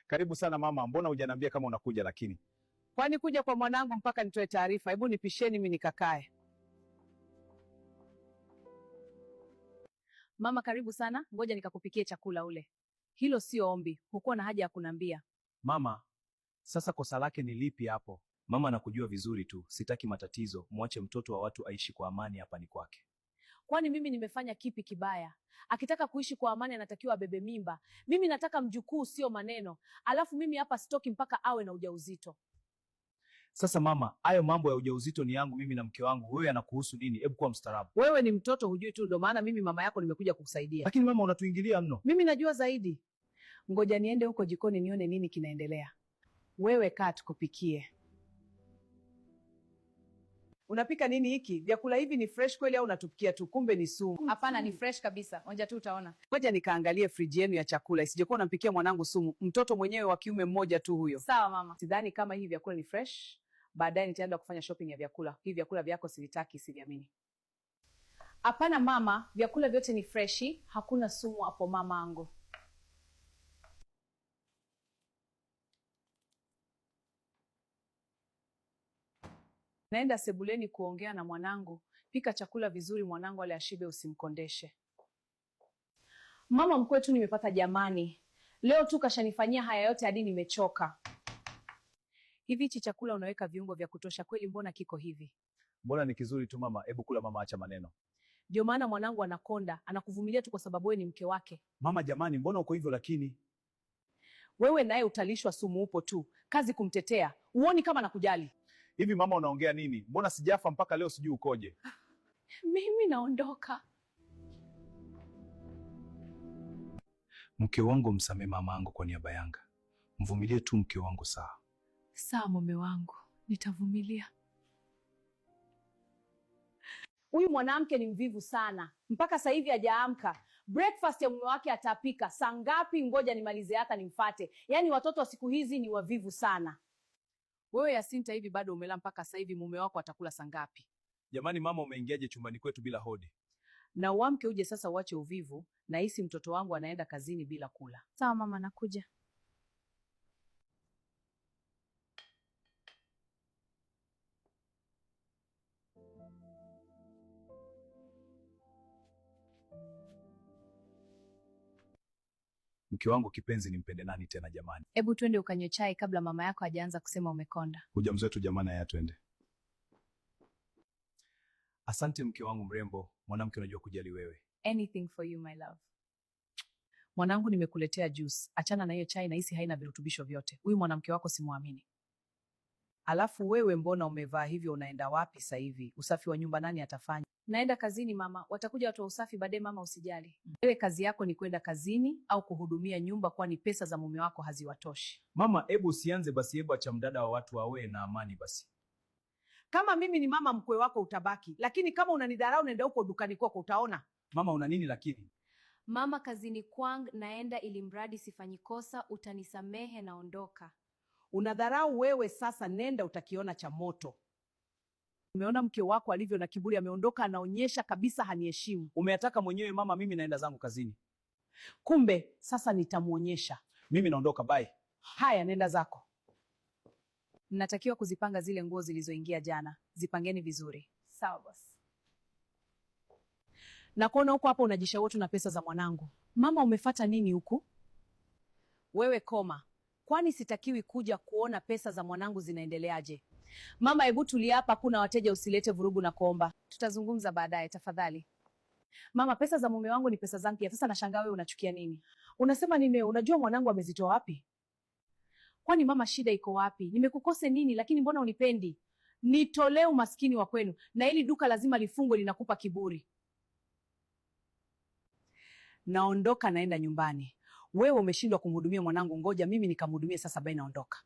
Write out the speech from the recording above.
Karibu sana mama, mbona hujaniambia kama unakuja lakini? Kwani kuja kwa mwanangu mpaka nitoe taarifa? Hebu nipisheni mimi nikakae. Mama, karibu sana, ngoja nikakupikie chakula ule. Hilo sio ombi, hukuwa na haja ya kunambia. Mama, sasa kosa lake ni lipi hapo? Mama nakujua vizuri tu, sitaki matatizo, mwache mtoto wa watu aishi kwa amani hapa ni kwake. Kwani mimi nimefanya kipi kibaya? Akitaka kuishi kwa amani anatakiwa abebe mimba. Mimi nataka mjukuu, sio maneno. Alafu mimi hapa sitoki mpaka awe na ujauzito. Sasa mama, hayo mambo ya ujauzito ni yangu mimi na mke wangu, wewe anakuhusu nini? Hebu kuwa mstaarabu. Wewe ni mtoto hujui tu, ndo maana mimi mama yako nimekuja kukusaidia. Lakini mama, unatuingilia mno. Mimi najua zaidi. Ngoja niende huko jikoni nione nini kinaendelea. Wewe kaa tukupikie. Unapika nini hiki? Vyakula hivi ni fresh kweli au unatupikia tu? Kumbe ni sumu. Hapana, ni fresh kabisa, onja tu utaona. Ngoja nikaangalie friji yenu ya chakula, isijekuwa unampikia mwanangu sumu. Mtoto mwenyewe wa kiume mmoja tu huyo. Sawa mama. Sidhani kama hivi vyakula ni fresh. Baadaye nitaenda kufanya shopping ya vyakula. Hivi vyakula vyako sivitaki, siviamini. Hapana mama, vyakula vyote ni freshi, hakuna sumu hapo mamangu. Naenda sebuleni kuongea na mwanangu. Pika chakula vizuri mwanangu, ale ashibe, usimkondeshe. Mama mkwe tu nimepata jamani, leo tu kashanifanyia haya yote hadi nimechoka. Hivi hichi chakula unaweka viungo vya kutosha kweli? Mbona kiko hivi? Mbona ni kizuri tu mama, hebu kula mama, acha maneno. Ndio maana mwanangu anakonda, anakuvumilia tu kwa sababu wewe ni mke wake. Mama jamani, mbona uko hivyo lakini? Wewe naye utalishwa sumu, upo tu kazi kumtetea. Uoni kama nakujali? Hivi mama unaongea nini? Mbona sijafa mpaka leo sijui ukoje? Mimi naondoka. Mke wangu, msamee mamangu kwa niaba yanga. Mvumilie tu mke wangu, sawa? Sawa mume wangu, nitavumilia. Huyu mwanamke ni mvivu sana, mpaka sasa hivi hajaamka. Breakfast ya mume wake atapika saa ngapi? Ngoja nimalize hata nimfate. Yaani watoto wa siku hizi ni wavivu sana. Wewe Yasinta, hivi bado umela mpaka sasa hivi? Mume wako atakula saa ngapi? Jamani mama, umeingiaje chumbani kwetu bila hodi? Na uamke uje sasa, uache uvivu. Nahisi mtoto wangu anaenda kazini bila kula. Sawa mama, nakuja. Mke wangu kipenzi, nimpende nani tena jamani? Hebu twende ukanywe chai kabla mama yako hajaanza kusema umekonda. Huja tu jamani, haya twende. Asante mke wangu mrembo, mwanamke unajua kujali wewe. Anything for you my love. Mwanangu, nimekuletea juice. Achana na hiyo chai, nahisi haina virutubisho vyote. Huyu mwanamke wako simwamini. Alafu wewe mbona umevaa hivyo? Unaenda wapi sasa hivi? Usafi wa nyumba nani atafanya? Naenda kazini mama, watakuja watu wa usafi baadaye. Mama usijali. Wewe kazi yako ni kwenda kazini au kuhudumia nyumba, kwani pesa za mume wako haziwatoshi. Mama, hebu usianze basi, hebu acha mdada wa watu awe na amani basi. Kama mimi ni mama mkwe wako utabaki, lakini kama unanidharau nenda huko dukani kwako utaona. Mama una nini lakini? Mama, kazini kwang naenda, ili mradi sifanyi kosa, utanisamehe, naondoka. Unadharau wewe sasa, nenda utakiona cha moto. Umeona mke wako alivyo na kiburi, ameondoka, anaonyesha kabisa haniheshimu. Umeyataka mwenyewe mama, mimi naenda zangu kazini. Kumbe sasa nitamuonyesha. Mimi naondoka, bye. Haya, nenda zako. Mnatakiwa kuzipanga zile nguo zilizoingia jana, zipangeni vizuri. Sawa boss. Na kuona huko hapo unajishauri na pesa za mwanangu. Mama, umefata nini huku? Wewe koma, kwani sitakiwi kuja kuona pesa za mwanangu zinaendeleaje? Mama, hebu tulia hapa, kuna wateja, usilete vurugu na kuomba. Tutazungumza baadaye tafadhali. Mama, pesa za mume wangu ni pesa zangu pia. Sasa nashangaa wewe unachukia nini? Unasema nini wewe? Unajua mwanangu amezitoa wapi? Kwani mama, shida iko wapi? Nimekukose nini? Lakini mbona unipendi? Nitolee umaskini wa kwenu, na hili duka lazima lifungwe, linakupa kiburi. Naondoka, naenda nyumbani. Wewe umeshindwa kumhudumia mwanangu, ngoja mimi nikamhudumie sasa. Bai, naondoka.